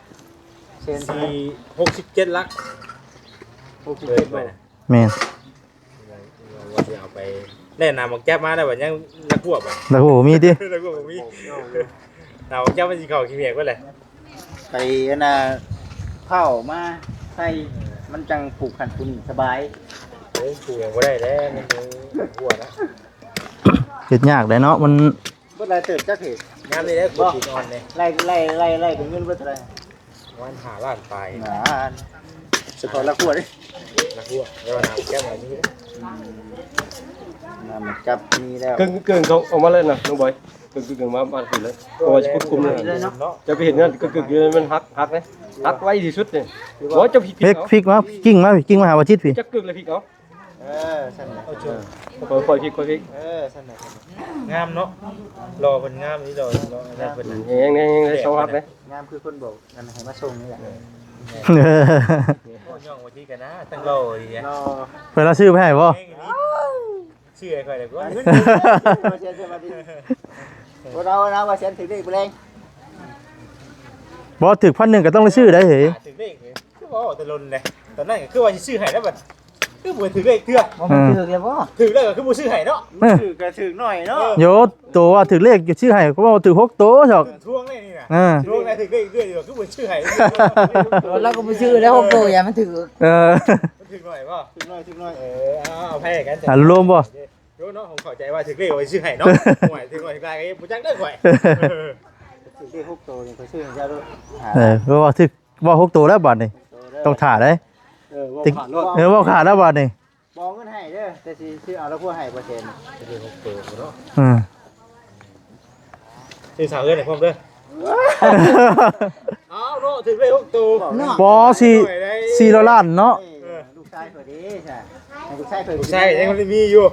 ແສນ ສີ່ ຫົກສິບເຈັດຫຼັກ. ຫົກສິບເຈັດບໍ່? ແມ່ນ. ວ່າຊິເອົາໄປ ໄດ້ນຳບັກຈັບມາແລ້ວ ບັດຍັງລາກຫົວບໍ່? ລາກຫົວບໍ່ມີຕິ? ລາກຫົວບໍ່ມີ. ນຳບັກຈັບມັນຊິເຂົ້າຂີ້ເໝກເບິດແຫຼະ. ໄປອັນນ່າ ເຜົາມາໃສ່ ມັນຈັ່ງປູກຫັ້ນປູກນີ້ສະບາຍ. ເອີ ປູກຫຍັງບໍ່ໄດ້ແລ້ວ ມັນລາກຫົວນະ. ເຮັດຍາກໄດ໋ເນາະ ມັນ ເບິດຫຼາຍເຕີບຈັກເຫດ. ຍາມນີ້ແຫຼະ ກວດຕີນອ່ອນເດ້. ໄລ່ ໄລ່ ໄລ່ ໄລ່ເປັນເງິນເບິດເທົ່າໃດ? ປະມານຫ້າລ້ານປາຍ. ນານ ສະເພາະລາກຫົວເດ້. ລາກຫົວ ແຕ່ວ່ານຳແກ້ມອັນນີ້. ນ້ຳມັນຈັບນີ້ແລ້ວ ເກິ່ງໆ ເຂົາເອົາມາເລີຍນະນ້ອງບອຍ ເກິ່ງໆ ມາ ມາພີ້ເລີຍ ເພາະວ່າຊິຄຸດຄຸມເລີຍ ເລີຍເນາະ ຈະໄປເຮັດງານເກິ່ງໆ ຢູ່ມັນຫັກ ຫັກເດ້ ຫັກໄວທີ່ສຸດເດ້ ບໍ່ ເຈົ້າພິກ ພິກ ເອົາ ພິກມາ ກິ່ງມາ ກິ່ງມາຫາບ່າວຈິດພີ້ ຈັກກຶກແລ້ວພິກເອົາ ເອີ ຊັ້ນແຫຼະ ເອີ ຄ່ອຍໆ ພິກ ຄ່ອຍພິກ ເອີ ຊັ້ນແຫຼະ ງາມເນາະ ຫຼໍ່ເພິ່ນງາມອີ່ຫຼີ ຫຼໍ່ ງາມ ເພິ່ນ ແຮງໆ ສອງຫັກເດ້ ງາມຄືຄົນບອກ ອັນໃຫ້ມາສົ່ງນີ້ແຫຼະ ເອີ ໂອ້ ຍ່ອງວ່າທີ່ກັນນະ ຕັ້ງຫຼໍ່ດີ ເພິ່ນລະຊື້ໄປໃຫ້ບໍ່? ຊື້ໃຫ້ຂ້ອຍເດ້ ບໍ່ ເອົາ ເອົາ ວ່າແສນຖືກເລກບໍ່ແລງ ບໍ່ຖືກພັນໜຶ່ງກໍຕ້ອງໄດ້ຊື້ໄດ້ເຮີ້ຍ ຖືກເລກ ຄືວ່າແຕ່ລົນເດ້ ຕອນນັ້ນກໍຄືວ່າຊິຊື້ໃຫ້ແລ້ວບັດ ຄືບໍ່ຖືກເລກເທື່ອ ບໍ່ ມັນຖືກແລ້ວບໍ່ ຖືກແລ້ວກໍຄືບໍ່ຊື້ໃຫ້ເນາະ ເອີ ຖືກກໍຖືກໜ້ອຍເນາະ ໂຍ ໂຕວ່າຖືກເລກຢູ່ຊື້ໃຫ້ ກໍວ່າຖືກຫົກໂຕຊອກ ທວງເລີຍນີ້ນະ ເອີ ທວງໄດ້ຖືກເລກເລື້ອຍຢູ່ ຄືບໍ່ຊື້ໃຫ້ ເອີ ລາວກໍບໍ່ຊື້ແລ້ວຫົກໂຕ ຢ່າມັນຖືກ ເອີ ມັນຖືກໜ້ອຍບໍ່ ຖືກໜ້ອຍ ຖືກໜ້ອຍ ເອີ ເອົາ ເອົາໃຫ້ກັນ ອາ ລວມບໍ່ ໂຍເນາະ ເຂົ້າໃຈວ່າຖືກເລກໄວ້ຊື້ໃຫ້ເນາະ ໂອ້ຍ ຖືກໜ້ອຍຖືກຫຼາຍກໍບໍ່ຈັກເດີຂ້ອຍ ຖືກເລກຫົກໂຕນີ້ຂ້ອຍຊື້ໃຫ້ເຈົ້າໂລດ ເອີ ເພາະວ່າຖືກ ເວົ້າຫົກໂຕແລ້ວບາດນີ້ ໂຕແລ້ວ ຕ້ອງຖ້າເດ້ ເອີ ເວົ້າຂາດໂລດ ເອີ ເວົ້າຂາດແລ້ວບາດນີ້ ບໍ່ເອົາເງິນໃຫ້ເດີ ແຕ່ຊິຊື້ເອົາລະຜົວໃຫ້ບໍ່ແສນ ເປັນຫົກໂຕເນາະ ເອີ ຊື້ສາວເຮືອນໃຫ້ພ້ອມເດີ ເອົາເນາະ ຖືກໄດ້ຫົກໂຕ ບໍ່ ສີ່ ສີ່ຮ້ອຍລ້ານເນາະ ເອີ ລູກຊາຍຂ້ອຍເດ້ຊະ ໃຫ້ລູກຊາຍຂ້ອຍ ລູກຊາຍຍັງບໍ່ໄດ້ມີຢູ່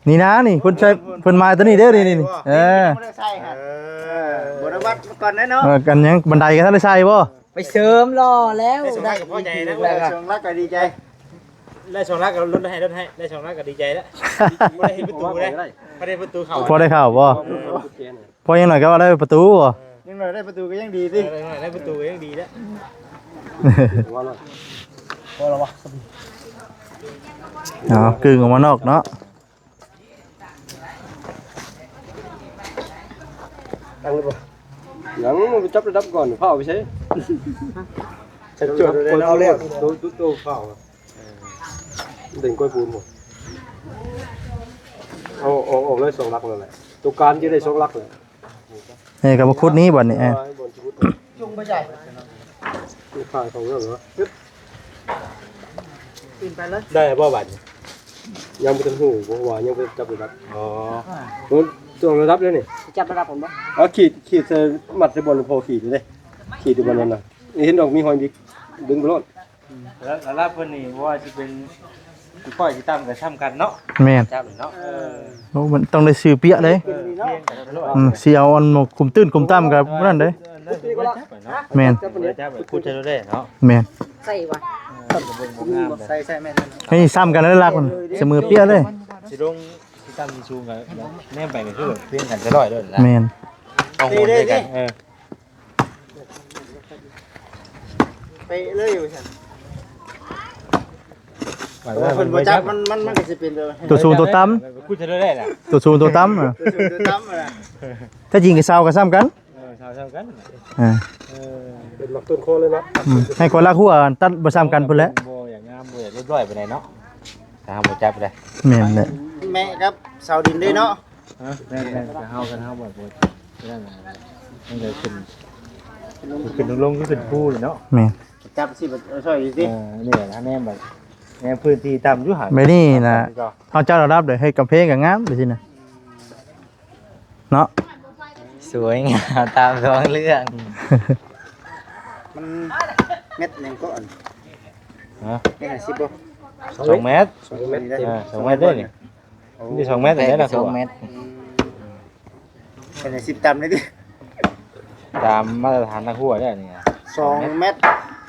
ນີ້ນະ ນີ້ ເພິ່ນໃສ່ ເພິ່ນມາຕົວນີ້ເດ້ ນີ້ ນີ້ ນີ້ ເອີ ຍັງບໍ່ໄດ້ໃສ່ຫັ້ນ ເອີ ບໍ່ໄດ້ວັດມາກ່ອນເດ້ເນາະ ເອີ ອັນຫຍັງ ບັນໄດກໍທັນໄດ້ໃສ່ບໍ່? ໄປເສີມຫຼໍ່ແລ້ວ ໄດ້ສອງຫຼັກກໍພໍໃຈແລ້ວ ໄດ້ສອງຫຼັກກໍດີໃຈ ໄດ້ສອງຫຼັກກໍລົດໃຫ້ ລົດໃຫ້ ໄດ້ສອງຫຼັກກໍດີໃຈແລ້ວ ບໍ່ໄດ້ເຮັດປະຕູເດ້ ບໍ່ໄດ້ເຮັດປະຕູເຂົ້າ ພໍໄດ້ເຂົ້າບໍ່? ພໍຢ່າງໜ້ອຍກໍວ່າໄດ້ປະຕູບໍ່? ເອີ ຢ່າງໜ້ອຍໄດ້ປະຕູກໍຍັງດີຕິ ເອີ ໄດ້ປະຕູກໍຍັງດີແລ້ວ ພໍແລ້ວວະ ເອົາກຶ່ງອອກມານອກເນາະ. ຕັ້ງແລ້ວບໍ່? ຍັງ ໄປຈັບລະດັບກ່ອນ ຟ້າວໄປໃສ? ຈັບລະດັບກ່ອນ ເອົາແລ້ວ ໂຕ ໂຕ ໂຕຟ້າວ ເອີ ເດັ່ງກ້ອຍປູນບໍ່? ເອົາ ເອົາ ເອົາເລີຍ ສອງຫຼັກນັ້ນແຫຼະ ໂຕການຈະໄດ້ສອງຫຼັກແຫຼະ. ເອີ ກໍມາຂຸດນີ້ບັດນີ້ ເອີ ຈຸງບໍ່ໃຫຍ່ ຂາຍຂອງເລື່ອງເນາະ ຂຶ້ນໄປເລີຍ ໄດ້ບໍ່ບັດນີ້? ຍັງບໍ່ທັນຮູ້ ເພາະວ່າຍັງບໍ່ຈັບລະດັບ ອໍ ຕ້ອງລະດັບເດ້ນີ້ ຈັບລະດັບພຸ້ນບໍ່? ເອົາຂີດ ຂີດໃສ່ ມັດໃສ່ບ່ອນພໍຂີດເດ້ ຂີດຢູ່ບ່ອນນັ້ນນະ ເຫັນດອກມີຮອຍບິກ ດຶງໄປໂລດ. ອືມ ແລ້ວລະດັບເພິ່ນນີ້ບໍ່ວ່າຊິເປັນ ຊິຂ້ອຍຊິຕ່ຳກໍຊ່ຳກັນເນາະ ແມ່ນ ຈັບເນາະ ເອີ ໂອ້ ມັນຕ້ອງໄດ້ຊື່ເປຍເດ້ ເອີ ຮຽງກັນໂລດ ອືມ ຊິເອົາອັນຄຸມຕື້ນຄຸມຕ່ຳກໍບໍ່ນັ້ນເດ້ ແມ່ນ ຈັບໄປ ຂຸດໃສ່ໂລດເດ້ເນາະ ແມ່ນ ໃສ່ວະ ເອີ ໃສ່ ໃສ່ແມ່ນ ໃຫ້ຊ່ຳກັນເລີຍຫຼັກມັນ ສະເໝີເປຍເລີຍ ຊິລົງ ຊິຕ່ຳຊິສູງກໍແນມໄປກໍຄືຮຽງກັນຕະຫຼອດໂລດນະ ແມ່ນ ຕ້ອງໂຫນໃສ່ກັນ ເອີ. ເປະເລີຍວ່າຊັ້ນ ເພິ່ນບໍ່ຈັບ ມັນ ມັນ ມັນກໍຊິເປັນແບບ ຕົວສູງຕົວຕ່ຳ ຄຸດໃສ່ໂລດໄດ້ລະ ຕົວສູງຕົວຕ່ຳ ຕົວສູງຕົວຕ່ຳ ແທ້ຈິງກໍເຊົາກໍຊ່ຳກັນ ເອີ ເຊົາຊ່ຳກັນ ເອີ ເປັນໝາກຕົ້ນຄໍເລີຍເນາະ ອືມ ໃຫ້ຄົນລາກຫົວຕັດບໍ່ຊ່ຳກັນພຸ້ນແຫຼະ ບໍ່ຢາກງາມ ບໍ່ຢາກລຽບຮ້ອຍປານໃດເນາະ ຖ້າເຮົາບໍ່ຈັບໄດ້ ແມ່ນແຫຼະ ແມະກັບເສົາດິນເດ້ເນາະ. ຮະ ແມ່ນໆ ຄັນເຮົາ ຄັນເຮົາບໍ່ ບໍ່ນັ້ນນະ ມັນກໍຂຶ້ນ ຂຶ້ນລົງໆ ຄືຂຶ້ນພູເລີຍເນາະ ແມ່ນ ຈັບຊິ ເອີ ຊ່ອຍຢູ່ຕິ ເອີ ນີ້ແຫຼະ ແນມບັດ ແນມພື້ນທີ່ຕ່ຳຢູ່ຫັ້ນ ແບບນີ້ນະ ເຮົາຈັດລະດັບເດ້ ເຮັດກຳແພງກໍງາມ ແບບຊີ້ນະ ເນາະ ສວຍງາມຕາມທ້ອງເລື່ອງ ມັນແມັດຫຍັງເກາະ ຮະ ແມັດຫ້າສິບບໍ່? ສອງແມັດ ສອງແມັດ ເອີ ສອງແມັດເດ້ນີ້. ໂອ້ ມີສອງແມັດ ແພງ ໄດ້ລະ ສອງແມັດ ອືມ ເປັນສິບຕຳເລີຍຕິ ຕາມມາດຕະຖານນັກຫົວເດ້ນີ້ ສອງແມັດ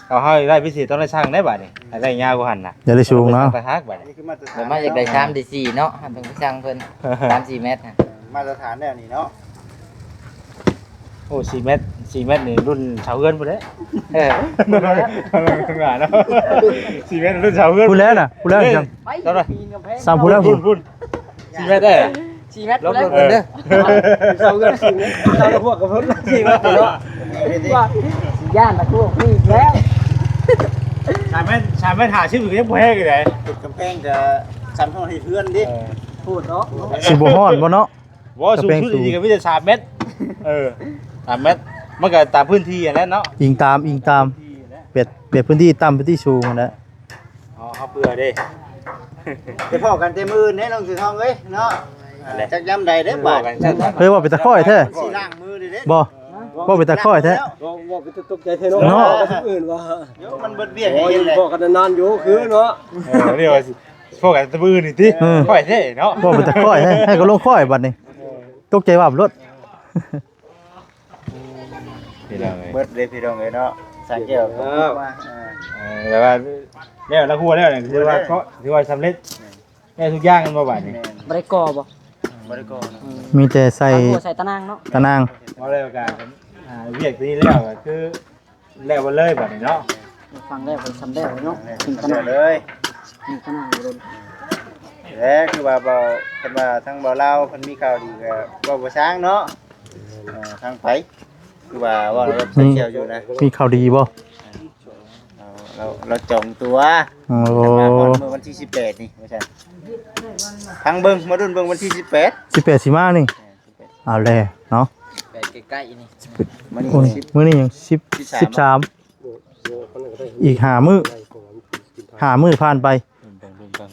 ເອົາ ເຮົາໄດ້ພິເສດຕ້ອງໄດ້ຊ່າງໄດ້ບາດນີ້ ໃຫ້ໄດ້ຍາວກວ່າຫັ້ນນະ ຢ່າໄດ້ສູງເນາະ ຕ້ອງໄດ້ຊ່າງໄດ້ບາດນີ້ ນີ້ຄືມາດຕະຖານ ແລ້ວມາຢາກໄດ້ສາມໄດ້ສີ່ເນາະ ເຮົາຕ້ອງໄດ້ຊ່າງເພິ່ນ ສາມສີ່ແມັດ ມາດຕະຖານແນວນີ້ເນາະ. ໂອ້ ສີ່ແມັດ ສີ່ແມັດນີ້ລຸ້ນເສົາເຮືອນພຸ້ນແຫຼະ ເອີ ລຸ້ນເສົາເຮືອນ ສີ່ແມັດລຸ້ນເສົາເຮືອນພຸ້ນແຫຼະນະ ພຸ້ນແຫຼະ ເອີ ຈັ່ງ ເທົ່າໃດ ສາມພຸ້ນແລ້ວ ພຸ້ນ ພຸ້ນ ສີ່ແມັດເດ້ ສີ່ແມັດ ລອງເບິ່ງເດີ ເອີ ເສົາເຮືອນສີ່ແມັດ ເສົາລະພວກກັບເພິ່ນສີ່ແມັດເນາະ ວ່າຢ້ານລະພວກນີ້ແລ້ວ ສາມແມັດ ສາມແມັດຫ້າສິບກໍຍັງບໍ່ແຮງຢູ່ໃດ ເຮັດກຳແພງກໍສ່ຳເຮົາເຮັດເຮືອນເດ້ ເອີ ໂພດເນາະ ຊິບໍ່ຮ້ອນບໍ່ເນາະ? ບໍ່ ສູງສຸດນີ້ກໍມີແຕ່ສາມແມັດ ເອີ ສາມແມັດ ມັນກໍຕາມພື້ນທີ່ຫັ້ນແຫຼະເນາະ ອີງຕາມ ອີງຕາມ ແບບ ແບບພື້ນທີ່ຕ່ຳ ພື້ນທີ່ສູງຫັ້ນແຫຼະ ເຮົາ ເຮົາເຜື່ອເດ້ ໄປພໍ້ກັນແຕ່ມື້ອື່ນເດ້ ນ້ອງເສືອທອງເອີຍເນາະ. ຈັກຍາມໃດເດ້ບາດ. ເຮີ້ຍ ເວົ້າເປັນຕາຄ້ອຍແທ້. ຊິລ້າງມືເດ້. ບໍ່ ເວົ້າເປັນຕາຄ້ອຍແທ້. ເວົ້າ ເວົ້າເປັນຕາຕົກໃຈແທ້ເນາະ. ເນາະ ມື້ອື່ນວ່າ ໂຍ ມັນເບິດວຽກໃຫ້ເຮັດແຫຼະ. ພໍ້ກັນນານໆຢູ່ຄືເນາະ. ເອີ ດຽວຊິພໍ້ກັນແຕ່ມື້ອື່ນນີ້ຕິ. ເອີ ຂ້ອຍແທ້ເນາະ. ເວົ້າເປັນຕາຄ້ອຍແທ້. ໃຫ້ກໍລົງຄ້ອຍບັດນີ້. ຕົກໃຈວັບໂລດ. ພີ່ນ້ອງເອີຍ ເບິດເດ້ພີ່ນ້ອງເອີຍເນາະ. ສາງແກ້ວກໍບຸກມາ. ເອີ ແບບວ່າແລ້ວລະຫົວແລ້ວນີ້ ຖືວ່າເຄາະ ຖືວ່າສຳເລັດ ແມ່ນ ແລ້ວທຸກຢ່າງແມ່ນບໍ່ບາດນີ້? ບໍ່ໄດ້ກໍ່ບໍ່? ບໍ່ໄດ້ກໍ່ເນາະ. ອືມ ມີແຕ່ໃສ່ ໃສ່ຕາໜ່າງເນາະ ຕາໜ່າງ. ເວົ້າແລ້ວກໍ ອ່າ ວຽກຕົວນີ້ແລ້ວກໍຄືແລ້ວເບິດເລີຍບາດນີ້ເນາະ. ຟັງແລ້ວກໍສຳແລ້ວເນາະ. ເອີ ສຳແລ້ວເລີຍ ແລ້ວຄືວ່າເວົ້າ ເພິ່ນວ່າທາງບ່າວລາວເພິ່ນມີຂ່າວດີກໍເວົ້າບໍ່ຊ້າງເນາະ. ເອີ ທາງໄປ ຄືວ່າເວົ້າໃນໂລກໂຊຊຽວຢູ່ນະ. ມີ ມີຂ່າວດີບໍ່? ເອີ ລາວ ລາວຈອງຕົວ. ໂອ້ ເພິ່ນວ່າຮອດມື້ວັນທີສິບແປດນີ້ວ່າຊັ້ນ. ຟັງເບິ່ງ ມາລຸ້ນເບິ່ງວັນທີສິບແປດ ສິບແປດຊິມານີ້. ເອີ ສິບແປດ ເອົາແລ້ວເນາະ. ໃກ້ໆນີ້ ມື້ນີ້ ໂອ້ຍ ສິບ ມື້ນີ້ຍັງສິບ ສິບສາມ ສິບສາມ ອີກຫ້າມື້ ຫ້າມື້ຜ່ານໄປ. ລຸ້ນເບິ່ງ ລຸ້ນເບິ່ງ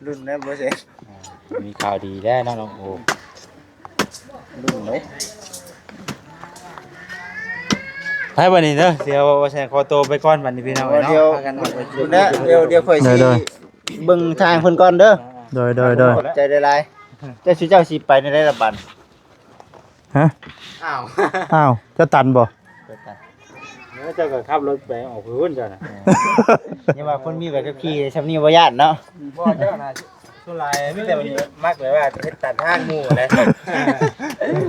ລຸ້ນແລ້ວບໍ່ເສັດ. ອ່າ ມີຂ່າວດີແລ້ວເນາະນ້ອງໂອ. ລຸ້ນເລີຍ ໃຫ້ບັດນີ້ເດີ. ດຽວວ່າແຊງຂໍໂຕໄປກ່ອນບັດນີ້ພີ່ນ້ອງເອີຍເນາະ. ດຽວ ພາກັນອອກໄປ ດຽວ ດຽວຂ້ອຍຊິ ໂດຍ ໂດຍ ເບິ່ງທາງເພິ່ນກ່ອນເດີ. ໂດຍ ໂດຍ ໂດຍ ຂອບໃຈຫຼາຍໆ. ເຈົ້າ ເຈົ້າຊິໄປໃນໃດລະບັດ? ຮະ? ອ້າວ ອ້າວ ເຈົ້າຕັນບໍ່? ເຈົ້າຕັນ. ເອີ ເຈົ້າກໍຂັບລົດໄປອອກໄປພຸ້ນເຈົ້ານະ. ເອີ ຢ່າວ່າຄົນມີໃບຂັບຂີ່ຊ່ຳນີ້ບໍ່ຢ້ານເນາະ. ບໍ່ ເຈົ້ານະ ສ່ວນຫຼາຍມີແຕ່ມັກແບບວ່າເຮັດຕັດທາງໝູ່ແຫຼະ.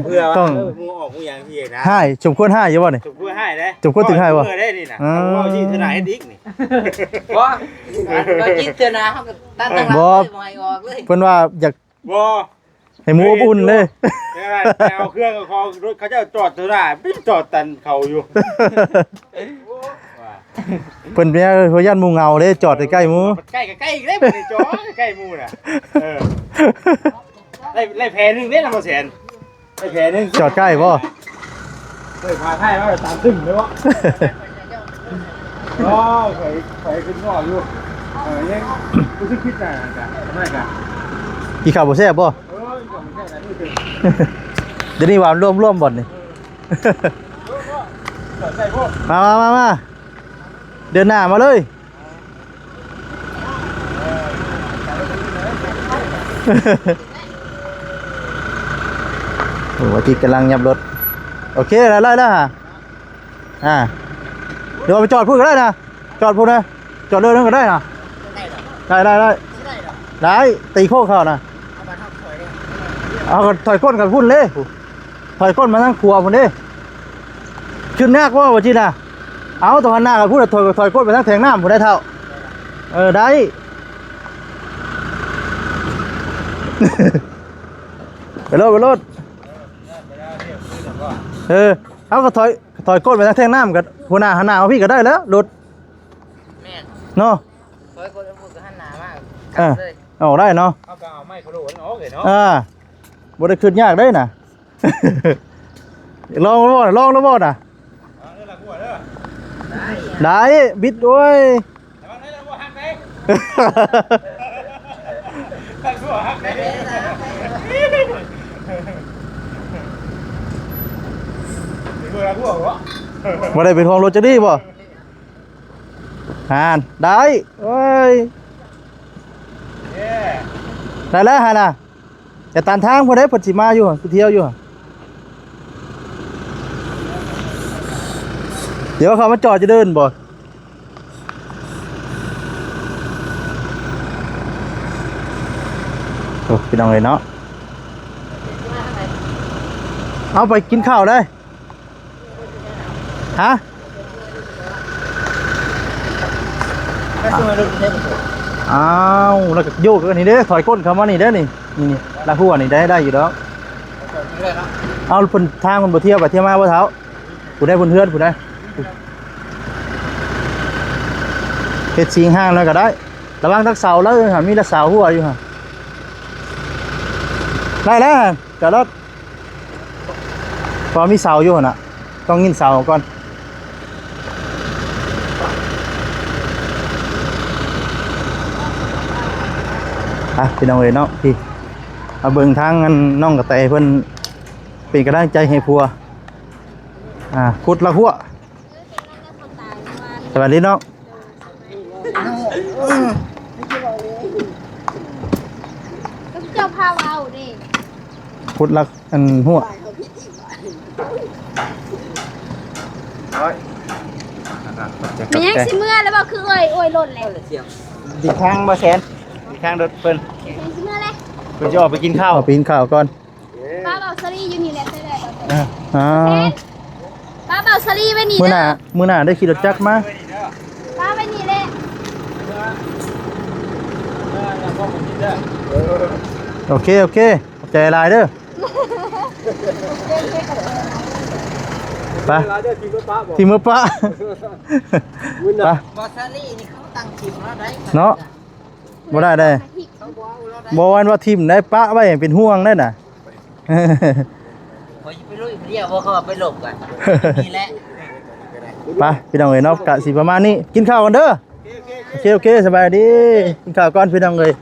ເພື່ອວ່າ ຕ້ອງ ເອີ ໝູ່ອອກໝູ່ຫຍັງຊີ້ນະ. ຮ້າຍ ສົມຄວນຮ້າຍຢູ່ບໍ່ນີ້? ສົມຄວນຮ້າຍເດ້. ສົມຄວນຖືກຮ້າຍບໍ່? ເອີ ເດ້ນີ້ນະ. ເອີ ເວົ້າຊີ້ເທື່ອໜ້າເຮັດອີກນີ້. ບໍ່ ເວົ້າຈີ້ເທື່ອໜ້າເຮົາກໍຕັດທາງຫຼັງເລີຍ ບໍ່ໃຫ້ອອກເລີຍ. ເພິ່ນວ່າຢາກ ບໍ່ ໃຫ້ໝູ່ອົບອຸ່ນເດ້. ເອີ ເອົາເຄື່ອງເອົາຂອງ ລົດເຂົາເຈົ້າຈອດຢູ່ໜ້າ ໄປຈອດຕັນເຂົາຢູ່. ເພິ່ນເປັນ ເພິ່ນຢ້ານໝູ່ເຫງົາເດ້ ຈອດໃກ້ໆໝູ່. ໃກ້ກໍໃກ້ອີກເດ້ ບໍ່ໄດ້ຈອດໃກ້ໝູ່ນະ. ເອີ ໄດ້ ໄດ້ແພໜຶ່ງເດ້ນະ ບໍ່ແສນ ໄດ້ແພໜຶ່ງ. ຈອດໃກ້ບໍ່? ເຮີ້ຍ ພາຖ່າຍມາຕາມຕຶ້ງເລີຍວະ. ໂອ້ຍ ຂ້ອຍ ຂ້ອຍຂຶ້ນຮອດຢູ່ ເອີ ຍັງຮູ້ສຶກຜິດໜ້າກະ ໜ້າກະ ກິນເຂົ້າບໍ່ແຊບບໍ່? ເອີ ກິນເຂົ້າບໍ່ແຊບ ດຽວນີ້ວ່າລວມໆບ່ອນນີ້. ມາ ມາ ມາ ມາ ເດີນໜ້າມາເລີຍ. ໂອ້ ອາທິດກຳລັງຫຍັບລົດ. ໂອເຄ ໄດ້ ໄດ້ ໄດ້. ອ່າ ດຽວເອົາໄປຈອດພຸ້ນກໍໄດ້ນະ ຈອດພຸ້ນນະ ຈອດເລີຍນັ້ນກໍໄດ້ນະ. ໄດ້ ໄດ້ ໄດ້ ໄດ້ ຕີໂຄ້ງເຂົ້ານະ. ເອົາ ກໍຖອຍກົ້ນກັນພຸ້ນເດ້ ຖອຍກົ້ນມາທາງຂວາພຸ້ນເດ້. ຂຶ້ນຍາກບໍ່ ວ່າຈິນນະ? ເອົາ ຕ້ອງຫັນໜ້າກັນພຸ້ນ ຖອຍ ຖອຍກົ້ນໄປທາງແທງນ້ຳພຸ້ນໄດ້ເຖົ້າ. ເອີ ໄດ້ ໄປໂລດ ໄປໂລດ. ເອີ ເຮົາກໍຖອຍ ຖອຍກົ້ນໄປທາງແທງນ້ຳ ກໍຫົວໜ້າຫັນໜ້າມາພີ້ກໍໄດ້ແລ້ວ ລົດ. ແມ່ນ ເນາະ ຖອຍກົ້ນໄປພຸ້ນກໍຫັນໜ້າມາ ເອີ ກັບເລີຍ ອອກໄດ້ເນາະ. ເຮົາກໍເອົາໄມ້ໂຄໂລນອອກເລີຍເນາະ. ອ່າ ບໍ່ໄດ້ຄິດຍາກເດ້ນະ. ລອງແລ້ວບໍ່ ລອງແລ້ວບໍ່ນະ? ເອົາເດີ ລະຫົວເດີ ໄດ້ ບິດ ໂອ້ຍ ລະວັງເດີ ລະຫົວຫັກເດ້ ລະຫົວຫັກເດ້ ລະຫົວ ລະຫົວບໍ່ ບໍ່ໄດ້ເປັນຫ່ວງລົດຈັກດີ້ບໍ່? ຫັ້ນ ໄດ້ ໂອ້ຍ ເຢ້ ໄດ້ແລ້ວຫັ້ນນະ. ຈະຕັນທາງພຸ້ນເດ້ ເພິ່ນຊິມາຢູ່ ໄປທ່ຽວຢູ່. ດຽວເຂົາມາຈອດຢູ່ເດີ່ນບໍ່? ໂອ້ ພີ່ນ້ອງເອີຍເນາະ ເອົາໄປກິນເຂົ້າເດ້. ຮະ? ອ້າວ ແລ້ວກໍໂຍກອັນນີ້ເດ້ ຖອຍກົ້ນເຂົ້າມານີ້ເດ້ນີ້ ນີ້ໆ ລະຫົວນີ້ໄດ້ ໄດ້ຢູ່ດອກ. ເອົາ ເພິ່ນ ທາງເພິ່ນບໍ່ທ່ຽວໄປທ່ຽວມາບໍ່ເຖົ້າ? ຜູ້ໃດ ເພິ່ນເຮືອນຜູ້ໃດ ເຮັດສີງຫ້າງແລ້ວກໍໄດ້ ລະວັງທັກເສົາເດີ ມີລະເສົາຫົວຢູ່ຫັ້ນ. ໄດ້ແລ້ວ ຈອດລົດ ເພາະມີເສົາຢູ່ຫັ້ນນະ ຕ້ອງຍິງເສົາກ່ອນ. ອ່ະ ພີ່ນ້ອງເອີຍເນາະ ທີ່ມາເບິ່ງທາງອັນນ້ອງກະແຕເພິ່ນເປັນກຳລັງໃຈໃຫ້ຜົວ ອ່າ ຂຸດລາກຮົ້ວ. ສະບາຍດີນ້ອງ. ເຈົ້າພາເວົ້າເດ້ ຂຸດລາກ ອັນ ຮົ້ວ. ແມ່ນຫຍັງຊິເມືອແລ້ວບໍ່? ຄືເອື້ອຍ ເອື້ອຍລົດແຫຼະ. ດິນທາງບໍ່ແສນ ດິນທາງລົດເພິ່ນ ແມ່ນຫຍັງຊິເມືອແລ້ວ. ເພິ່ນຊິອອກໄປກິນເຂົ້າ ອອກໄປກິນເຂົ້າກ່ອນ. ປ້າເບົາສາລີຢູ່ນີ້ແຫຼະ ໃສ່ໄດ້ບໍ່? ອ່າ ແມ່ນ ປ້າເບົາສາລີໄວ້ນີ້ ມື້ໜ້າ ເດີ ມື້ໜ້າໄດ້ຂີ່ລົດຈັກມາ. ປ້າໄວ້ນີ້ແຫຼະ. ໂອເຄ ໂອເຄ ຂອບໃຈຫຼາຍເດີ. ໄປ ທີມເມືອປະ ທີມເມືອປະ ໄປ. ເບົາສາລີນີ້ເຂົາຕັ້ງທີມແລ້ວໄດ໋ ເນາະ. ບໍ່ໄດ້ເດ້ ບໍ່ແມ່ນວ່າຖິ້ມໄດ້ ປະໄວ້ເປັນຫ່ວງໄດ້ນະ. ຂ້ອຍຊິໄປລຸຍຜູ້ດຽວ ບໍ່ ເຂົາວ່າໄປລົບກັນ ນີ້ແຫຼະ. ໄປ ພີ່ນ້ອງເອີຍເນາະ ກະຊິປະມານນີ້ ກິນເຂົ້າກັນເດີ. ໂອເຄ ໂອເຄ ສະບາຍດີ ກິນເຂົ້າກ່ອນ ພີ່ນ້ອງເອີຍ.